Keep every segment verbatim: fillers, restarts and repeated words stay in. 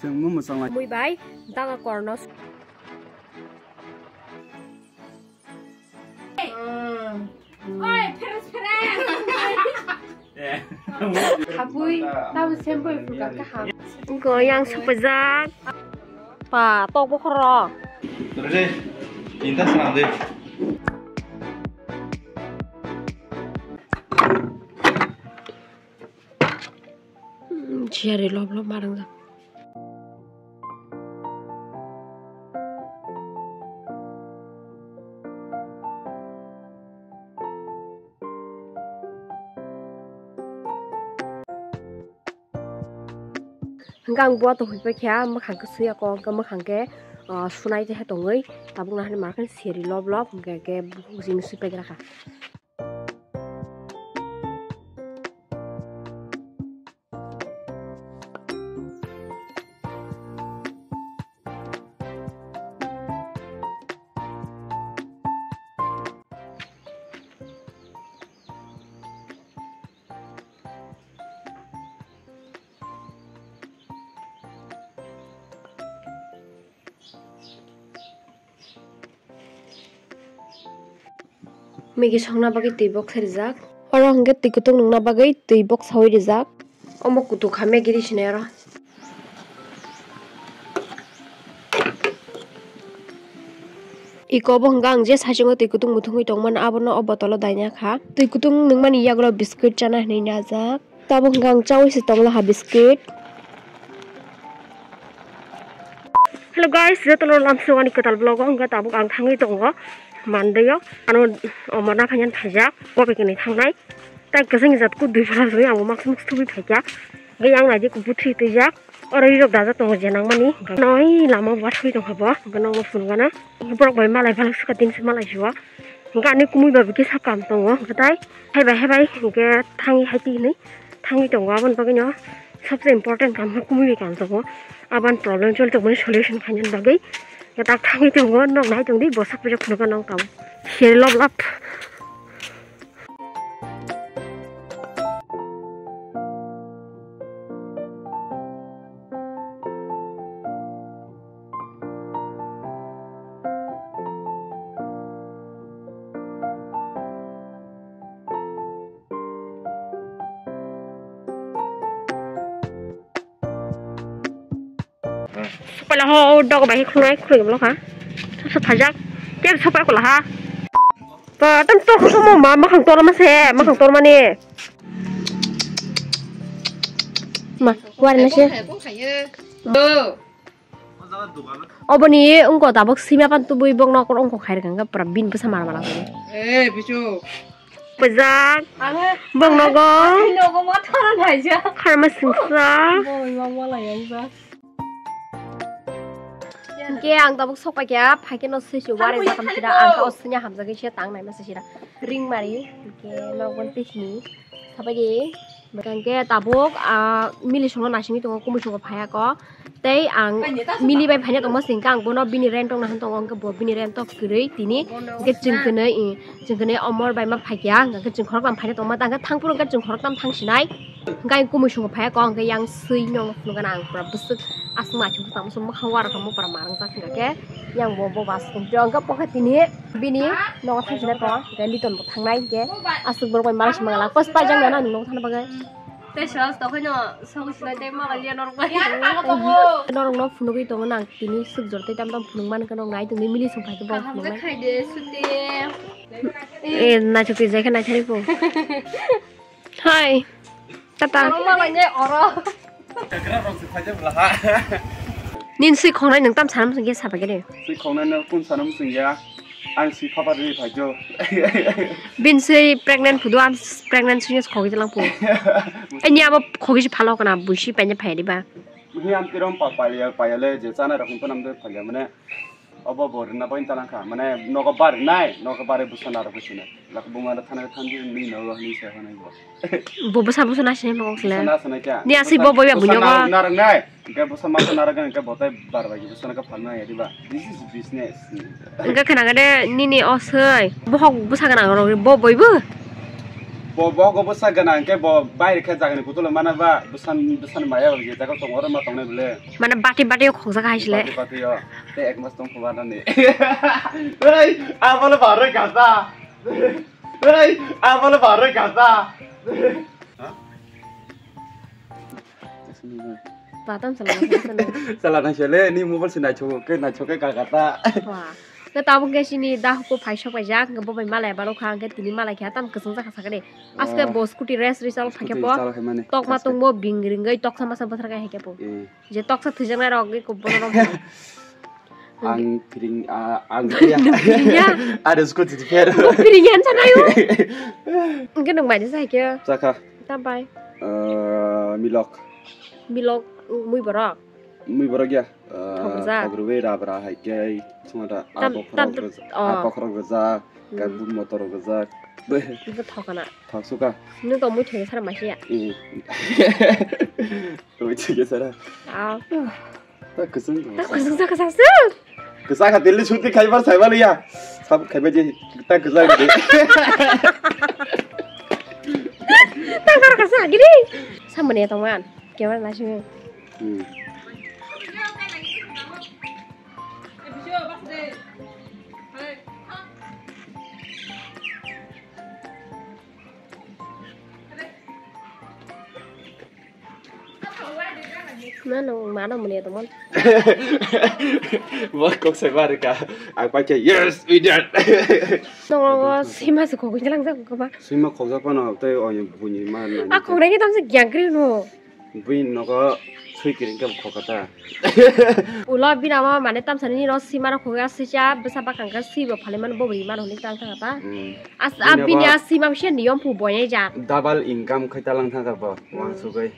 Chwng mwchang lai. Mui bai daga korno. Habui, tabo sempoi phulka kaham. Wngkha yang sopajak. Pa, tok bokhorok. Re, inta swnam de. Chiyari lob lob marang jak. Hwnkhe ang buwa tongwi paikha, mwkhang khe swi ako, hwnkhe mwkhang khe, ah, sunai tongwi, tabuk nahani markhe seri lob lob, hwnkhe khe bukhuk jini swi paikha. Maggie songna bagwi twi box rijak. Oro hwnkhe twi kutung nungna bagwi twi box saui rijak. Omo kutuk kha Maggie ri sinai oro. Iko bo hwnkha ang je saichungo twi kutung muthungwi tongmani abono o botolo daina kha. Twi kutung nungmani yagulo biscuit chana hinwi najak. Tabuk hwnkha ang chaui se tonglaha biscuit. Hello guys, jotono lamsio ani kwtal vlog o hwnkha tabuk ang thangwi tongo Monday o. Ano omo na phaiyan phaijak, o bekinwi thangnai. Tai kwchwng jat ku dui phala simi ang mask muks thubui phaikha. Hwnkhe yang naidi kubuthwi twijak. Oro rirok dajak tongo je nangmani. Noi lama o bathwi tongkha bo. Hwnkhe nokno phunukgana. Borok bai malai phalak swkha tinsa malai sio. Hwnkhe ani kumui bai bo kisa kam tongo. Hwnkhe tai haibai haibai hwnkhe thangwi haiti hinwi thangwi tongo. Aboni bagwino sobse important kam khe kumui bai kam tongo. Aboni problem choli tongmani solution khainani bagwi. Hwnkhe tak thangwi tongo. Nok nai tongdi bwsak pijak phunukgana wng tabuk. Seri lob lob. Sopala ho dogo bai khulai khulai gablo kha. Sop sop phajak. Ke sopai kola ha. Pa tam to ko mo ma makhang tor ma se, makhang tor mani. Ma, war na se. Oboni ungko tabok sima pan tubui bok nokor ungko khair kangka pura bin bwsa mar mala. Eh, bichu. Pajak. Bok nogo. Nogo ma thara naija. Kharma singsa. Boi ma mala yangja. Hingke ang tabuk sok paikha, phaikhe no sui sui wari jakam sida, ang kha o sini hamjagwi se tang naima se sida. Ring mari, hingke norok bon tei sini. Sabai di, hingke tabuk, ah, mili songo naisingwi tongo, kumui songo phaiya ko. Tei ang mili bai phaina tongma se hingke ang bono bini rent tongna han tongo, hingke bo bini rent tok kwrwi tini, hingke chwng kwnwi, i, chwng kwnwi omor bai ma phaikha, hingke chwng khoroknam phaina tongma, tangkhe thangphuru hingke chwng khoroknam thang sinai. Hingke kumui songo phaiya ko, hingke yang sui no phunukgana ang pura bwswk aswk naithok bwswk mukhang warok kha mupra marang jak hingka khe yang bo bo bas tongpio hingke pokhe tini bini nogo thang sinai ko hingke Liton bo thangnai hingke aswk borok bai mala sima gala first pai jak nana nung nogo thangna bagwi. Tei sales to khaino sok sinai tei mala liya norok bai. Norok no phunugwi tongo nang tini swk jor tei tam tam phunuk man khe norok nai tongwi mili song phai khe bo phunuk nai. Khaide suti. E naithok twi jai khe naithari bo. Hai. Tata. Oro malai ne oro. Nini sui khongnai nwng tam sana muchung ya sapa gede. Sui khongnai no kun sana muchung ya. Ang sui khapa ri phai jo. Bin sui pregnant phudu am pregnant sui khogwi lang phu. Ani abo khogwi si phalo kana buisi penya phai diba. Hi am tirom pa paya paya le je chana rok pun am de phai mane. Obo bo rina bo inta langkha, mane nogo bari nai, nogo bari bwsa narwgwi sinai. Lak buma da thana thanji ni nogo ni se hwnwi bo. Bo bwsa bwsa na sinai mo kle. Bwsa na sinai kya? Ni asi bo boya bunyo go. Narwg nai. Ke bwsa ma narwg ke botai bar bai bwsa na ka phalna ya diba. This is business. Engka khana gade nini osoi. Bohok bwsa gana rok bo boibu. Bo, bo go bwsa gana hwnkhe bo baire khe jagani kutulo mana ba bwsan, bwsan maya ba je jaga tongo oro ma tongnai bole. Mane bati bati o khokjak hai sile. Bati bati o. Te ek mas tong khuba nani. Ei, abole baroi gasa. Ei, abole baroi gasa. Batam sala. Sala nang sele ni mobile se naithok ke naithok ke kaka ta. Wah. Ke tabuk ke sini dah ko phai sok paijak ke bobai malai balo kha ke tini malai kha tam kesung jaka sakade. Aske bo scooty race result phai ke po. Tok ma tong bo bing ringai tok sama sa bathar kai ke po. Je tok sa thijak nai rok ko bono rok. Ang piring, ah, ang piring ya. Ada scooty di fair. Piring yan sana yo. Enggak nang mana saya ke. Saka. Tampai. Eh, milok. Milok mui borok. Mui borok ya. Thok rwjak. Thok rwui rabra hai ke. Suma da. Tam, tam, oh. Apokhorok rwjak. Kabut motor rwjak. Ibu thok kana. Thok suka. Nung tong mui thok sara masi ya. Tong mui thok sara. Ah. Ta kwchwng tong. Ta kwchwng sa kwchwng sa. Kwchak ha tili suti khaibar saiba liya. Sab khaiba je ta kwchak de. Ta kar kwchak giri. Samani tongman. Camera na sini. Hmm. Mano, mano muni tongmon. Bo kok sai barika. Ang paikhe, "Yes, we did." Tongo sima se khogwi jalang jak koma. Sima khogja pano tei o buni ma. A khograi ni tamse gyang kri no. Bui nogo sui kiring khe khokata. Ulo bina ma mane tamsani ni ro sima ro khogwi asisa bwsa bakang khe sui bo phali mano bo bui mano hwnwi tang thangata. As a bini a sima bisi niyom pu boyai ja. Double income khai talang thangkar bo wansugwi.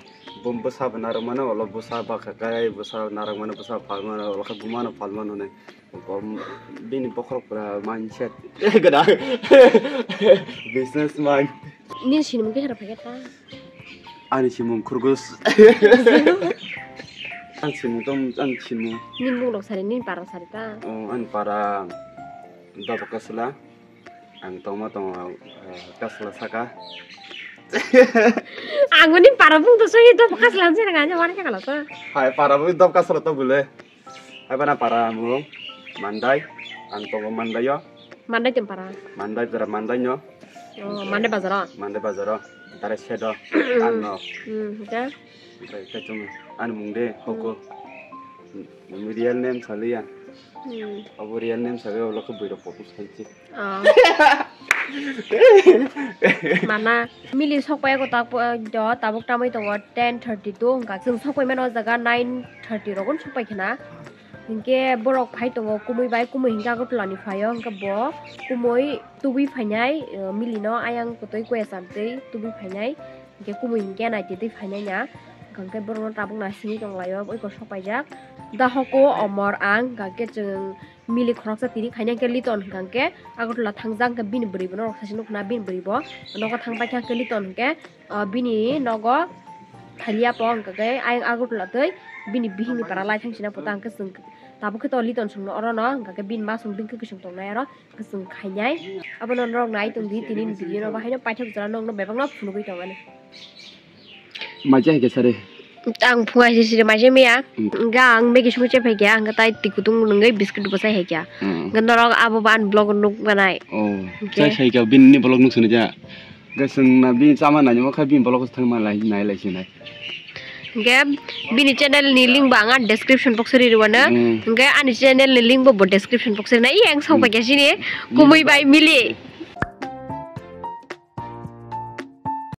Bum bwsa bo narwk mano, ulo bwsa bakha kai, bwsa narwk mano, bwsa phal mano, ulo khe bumano phal mano ne. Bom bini bokhorok pura mindset gana. Businessman. Nini sinimung khe hera phai khe ta. Ani simung khurgus. Ang simung tom, ang simung. Nini mung rok sari, nini para sari ta. Oh, ani para Dobokasla. Ang tongma tongo, eh, kasla saka. Ang ni para bung to soi Dobokasla ang sini nganya wani kala to. Hai para bung Dobokasla to bule. Hai bana para mung Mandai. Ang tongo Mandai yo. Mandai tem para. Mandai jara Mandai nyo. Oh, Mandai bazaro. Mandai bazaro. Tare sedo. Ano. Hmm, oke. Oke, kacung. Anu mung de hoko. Real name saliya. Hmm. Abo real name sabe, obo khe buirok photo saisi. Oh. Mana mili sokpai ko tak do tabuk tamai tongo ten thirty two hwnkha. Chwng sokpai mano o jaga nine thirty rogon sokpai khna. Hinkhe borok phai tongo kumui bai, kumui hinkhe Agartala ni phaio, hinkhe bo kumui tubui phainai, eh, mili no ayang kotoi koya chamtwi tubui phainai. Hinkhe kumui hinkhe naitwi twi phainai ya. Hinkhe borokno tabuk naisingwi tonglaio, oiko sokpaijak. Dahoko omor ang, hinkhe chwng mili khoroksa tini khaina hinkhe Liton hinkhe Agartala thangjak, hinkhe bini bwrwi bono rok sasi nukna, bini bwrwi bo nogo thangpaikha hinkhe Liton hinkhe, ah, bini nogo thaliya po hinkhe ayang Agartala twi bini bihikni para lai thangsina pota hinkhe chwng tabuk khe to Liton songno orono hinkhe bini ma song bini khe kisong tongnai aro. Kwchwng khainai. Abono norok nai tongdi, tini ni video no bahaino paithak jora nokno bebakno phunugwi tongmani. Maisa hai khe sari. Ang phungai se siri maisa miya. Hmm. Hwnkhe ang Maggi songwi chephaikha, hwnkhe tai twi kutung nungwi biscuit bo chaihaikha. Hmm. Hwnkhe norok abo ban vlog nuk manai. Oh. Hwnkhe. Chai sai kha, bini vlog nuk sini ja. Hwnkhe chwng na bini chama nai nukha, bini vlog thangma lai nai lai sinai. Hwnkhe bini channel ni link bo ang ani description box o ri rwano. Hmm. Hwnkhe ani channel ni link bo, bo description box o rinai. Yang sok bai khe sini kumui bai mili.